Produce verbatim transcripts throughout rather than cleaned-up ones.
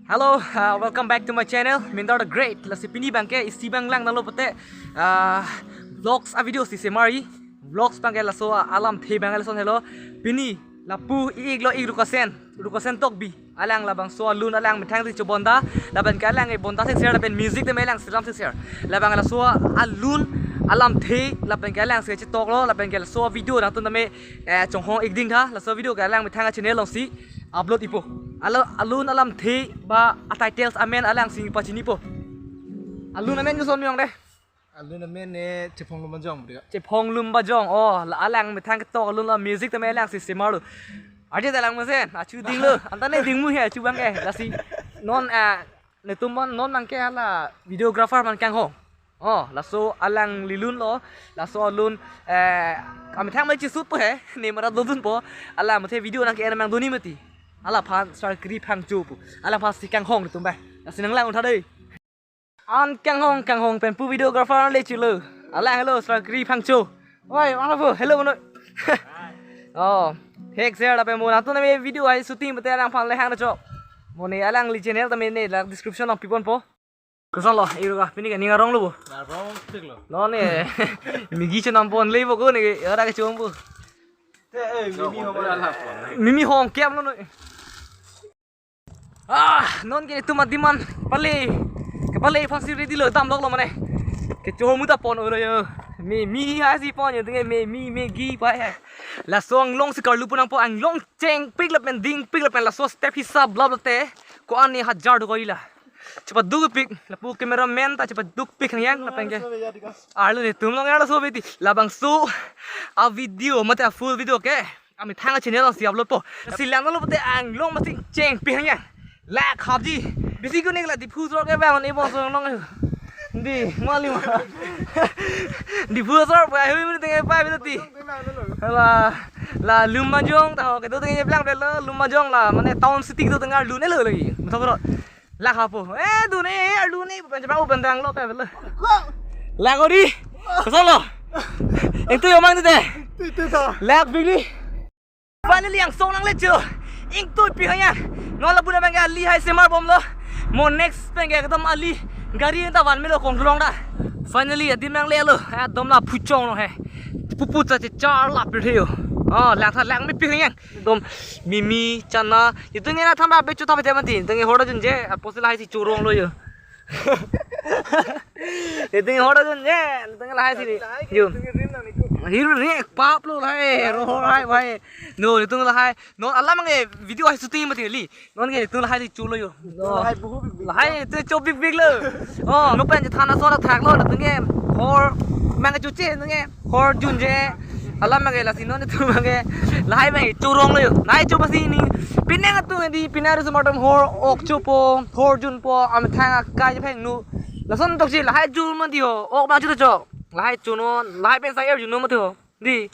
Hello, uh, welcome back to my channel, Mindar the Great. Lasi pini abangke isi abang lang nalo pute, uh, vlogs a video si semari. Vlogs abangke laso alamthe abang lason helo. Pini lapu ik lo ik Rukasen, Rukasen Tokbi. Alang labangso alun alang methang si chobonda, lapen ke alang e bonda thekser, lapen music tame alang selam thekser. Labang laso alun alamthe, lapen ke alang si chetok lo, lapen ke laso video nangtum tame, eh, chonghong ik ding tha, laso video ke alang methang a channel along si upload ipo. Alo alun alamthe ba a titles amen alang si pachinipo. Alun amen koson mi ong de? Alun amen ne Chephong Lumbajong, bro. Chephong Lumbajong. Oh, la alang methang ketok alun la music tame alang si semar lo. Arje ta lang mesen, achu ding lo. Anta ne ding mu he achu abangke. Lasi non, ah, netum non, non abangke hala videographer man kanghong. Oh, laso alangli lun lo, laso alun, eh, amethang mai chisut po he, ne mara dodun po, alang mathe video nangke-en mang doni mati. Alaphan Sarkri Phangcho pu. Alaphan si kanghong netum bai. Lasi nanglang un tha dei. An kanghong kanghong pen pu videographer le chulo. Alang hello Sarkri Phangcho. Oi, mana pu? Hello, mano. Oh, hek share lapen mo nangtum tame video ai shooting pute alangphan le hang na chok. Mo ne alangli channel tame ne la description along piponpo. Koson lo, ik Ruka, pini ke ning arong lo bo. Arong thik lo. Non ne, Maggi chonam pon le bo ko ne ke, ora ke chom bo. Te, eh, Mimi hom ala pon. Mimi hom kiam lo no. Ah, non ke netum adim an pale. Kepale aphan si ready lo, damlok lo mane. Kecho muta pon olo yo. Mimi hai si pon yo, tenge Mimi, Maggi pa he. Laso anglong si karlu pu nangpo, anglong chengpik lapen dingpik lapen laso step hisap lap lote. Ko-an ne hajar do koila. Chepadukpik, lapu cameraman ta chepadukpik hangyang lapen ke. Arlo netum long arloso beti. Labangso a video mate a full video ke amethang a channel along si upload po. Si lang lo pute anglong masi chengpik hangyang. Lak hapji. Bisi ko ne la Diphu sor ke bang ne bong sor long. Di, mali ma. Diphu sor pa hui mi tenge pa bi ti. La, la Lumbajong ta ho ke do tenge plang pe lo, Lumbajong la mane town city do tenge lun ne lo lagi. Muthok ro. Lak hapo. Eh, dun eh, lun eh, pen jabang uben dang lo pe lo. Lak ori. Koson lo. Ingtui omang tu te. Ingtui ta. Lak bigli. Finally angsong nanglecho. Ingtuipik hangyang. Non lapu abangke ali hai semar bomlo. Mo next abangke ekdom ali gari ta van melo kong long da. Finally adim nangle lo. Ekdom la phuchong lo he. Pupu cha che char lap ri yo. Oh, lang tha lang mepik hangyang. Ekdom Mimi, chana. Itum nge na thamba be chuta pete mati. Itum nge hor junje. Aposi lahai si chorong lo yo. Itum nge hor junje. Itum nge lahai si ni. Yo. Hiru ni pap lo lahai. Ro hai bhai. No, itum lahai. No, alam nge video hai shooting mati li. Non ke itum lahai si chulo yo. No. Lahai buhu big big. Lahai itum cho big big lo. Oh, no pen je thana sora thak lo. Itum nge hor mang chuche itum nge. Hor junje. Alam abangke lasi non itum abangke lahai abangke chorong lo yo. Lahai cho pasi ni. Penang atum di penang ri sumar atum hor ok chopo, hor junpo, amethang akai phengno. Lason tokji lahai jun mati ho. Ok ma chu chok. Lahai chunon, lahai pen sai er junno mati ho. Di.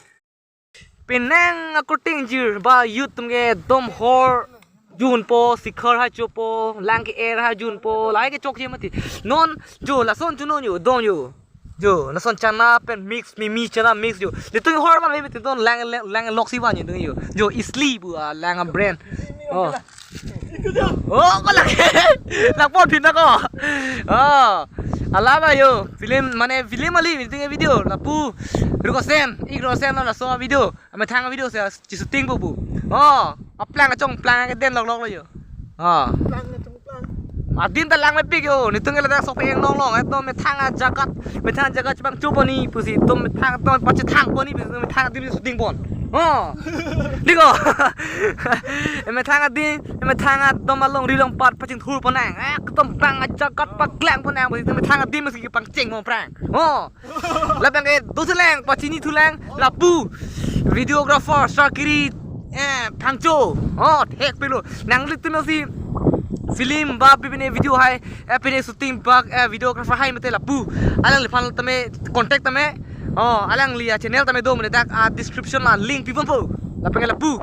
Penang akorte ingjir ba youth atum ke dom hor junpo, sikhar hai chopo, lang ke-er hai junpo, lahai ke chokche mati. Non jo lason chunon yo, dom yo. Jo, lason chana pen mix, Mimi chana mix jo. Itum hor man mati don lang, lang, lang loksi van yo, yo. Jo, Isli bu, ah, lang a brand. Oh. Oh, ko lak. Lak pon phin na ko. Oh. Alam ayo, film mane film ali, itum video. Lapu. Rukosen, ik Rukosen laso video. Amethang video si shooting po bu. Oh, aplang achong plang ke den lok lok lo yo. Oh. Plang achong plang. Adim ta lang mepik yo. Itum ke ladak sok peng long long. Itum methang ajagat, methang ajagat chepangcho poni pusi. Itum methang adim pachethang poni pusi. Itum methang adim shooting pon. Oh. Di ko. Methang adim, methang adim alongri longpat pachingthur pon nang. Ekdom bang ajagat paklang pon nang pusi. Itum methang adim si pangcheng pon prang. Oh. Labang ke doselang, pachini thulang, lapu videographer Sarkri, eh, Phangcho. Oh, thek pilo. Nanglitum si film ba pipine video hai, eh, pine shooting ba, eh, videographer hai mate lapu. Alangliphan tame contact tame. Oh, alangli a channel tame do mane dak a description la link piponpo. Labang ke lapu.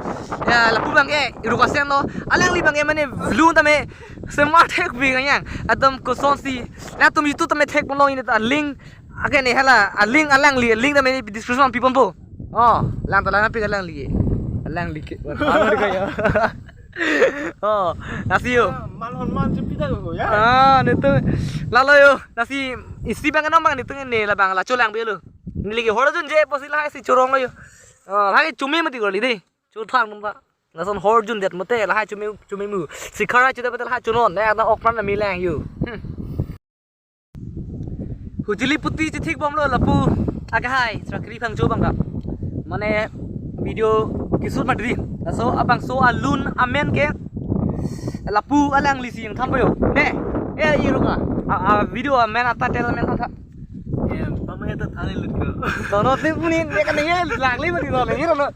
Ya, lapu abangke Rukosen lo. Alangli abangke mane vlog tame semar thekpik hangyang. Atum koson si. Latum YouTube tame thek pon long ini ta link Ake ne hala, a link alangli, link tame description piponpo. Oh, lang ta lang pi alangli. Alangli ke. Ano di kaya. Oh, lasi yo. Ah, malon man chepi ta ko ya. Ah, netum. Lalo yo. Lasi isi bang kenam bang netum ne labang la cholang belo. Neli ke hor junje pusi lahai si chorong lo yo. Oh, lahai chumi mati ko li de. Chuthang num ba. Lason hor jundet mate lahai chumi chumi mu. Sikhara chita pate lahai chunon. Ne ada okran na milang yo. Hmm. Hujili puti chithik bomlo lapu akehai Chakri Phangcho bang ka. Mane video kisut madri. Laso abangso alun amen ke lapu alangli si ingthan boyo. Ne, eh, iro ka. A, a video amen ata tel amen tha. Eh, pamaya ta thani lut ko. Tono te puni ne kan ne lagli mati tono, iro no.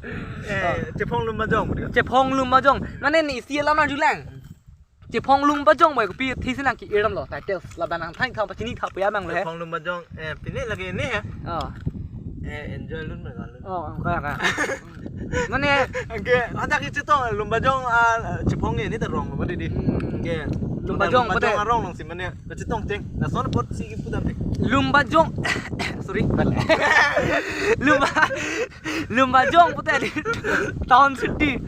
Eh, Chephong Lumbajong. Chephong Lumbajong. Mane ni si lam na julang. Chephong Lumbajong boy kopi thisi nang ki-irdamlo titles laban nang thang thang pachini thap ya mang lo he. Chephong Lumbajong, eh, pine lagi ini ya. Oh. Eh, enjoy lun mereka lun. Oh, kaya kaya. Mane, oke, ada ki chetong Lumbajong, ah, Chephong ini terong lo di. Hmm. Oke. Lumbajong, Lumbajong pate. Arong nang si mane, chetong ting. Nah, soalnya pot si kita ting. Lumbajong. Sorry. Lumba Lumbajong pute di town city.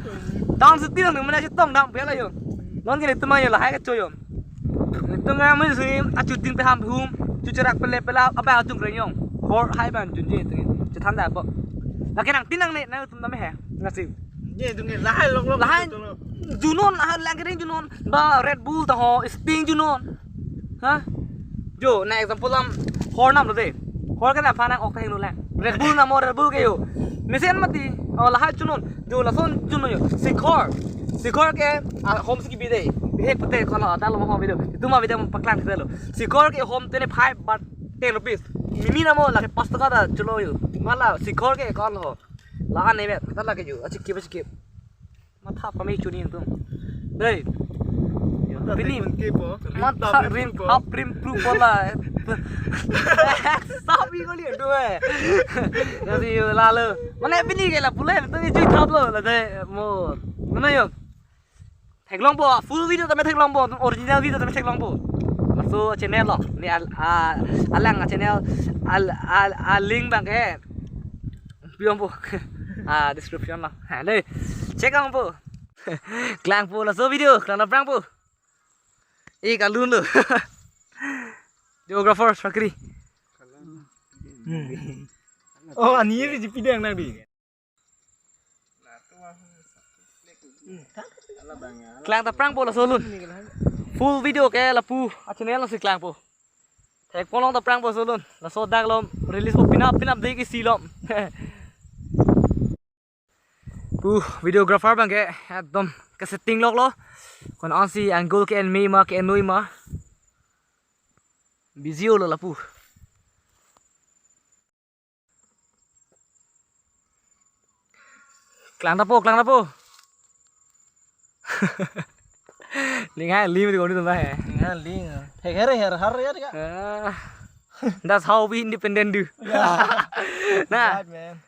Town city nang mane chetong dam pela yo. Non kene tema yo lahai kecho yo. Netum ngamai si achuting pe ham hum. Chucherak pele pela apa atum renyong. Hor hai ban junje tu. Chethan da po. Lake nangtin nangne nangtum dam he. Ngasi. Ye tu nge lahai long long. Lahai. Junon, ah, lang kering junon. Ba Red Bull ta ho, Sting junon. Ha? Jo, na example lam hor nam lo de. Hor ke na phanang ok theng lo lang. Red Bull nam mo Red Bull ke yo. Mesen mati. Oh, lahai junon. Jo, lason junon yo. Sikhor. Sikhor ke, ah, hom si kibi de. He pute kono ata lo mo video. Itu ma video paklang kita lo. Sikhor ke hom tene five baht ten rupees. Mimi nam mo lake pas taka ta chulo yo. Mala sikhor ke kono. La ane bet. Ta lake yo. Achikip achikip. Matha pame chuni tum. Dei. Matha pini. Rim tap, matha rim rim tap, rim pru pola. Sabi ko lihat dua. Jadi lalu. Mana pini ke la pule tu ni chui thap lo la dei mo. Mana yo? Theklong po, full video tame theklong po, original video tame theklong po. Laso channel lo. Ni al, a, alang a channel al, al, a link bang ke. Biong po. Ah, description lo. Ha, dei. Check ang po. Klang po laso video, klang na prang po. Eh, kalun lo. Geographer Chakri. Hmm. Oh, ani ye di pidang nang di. Klang ta prang po laso alun. Full video ke lapu a channel lo si klang po. Thek polong ta prang po laso alun. Laso dak lo release po pinap pinap dei ke si lo. Pu videographer bang ke ekdom ke setting lok lo. Kon ansi angle ke en me ma ke en noi ma. Busy lo lapu. Klang ta po, klang ta po. Ling hai lim di koni tum ba he. Ling hai ling. Hek her her har ya ka. Ah. That's how we independent do. Yeah. Nah. Right, man.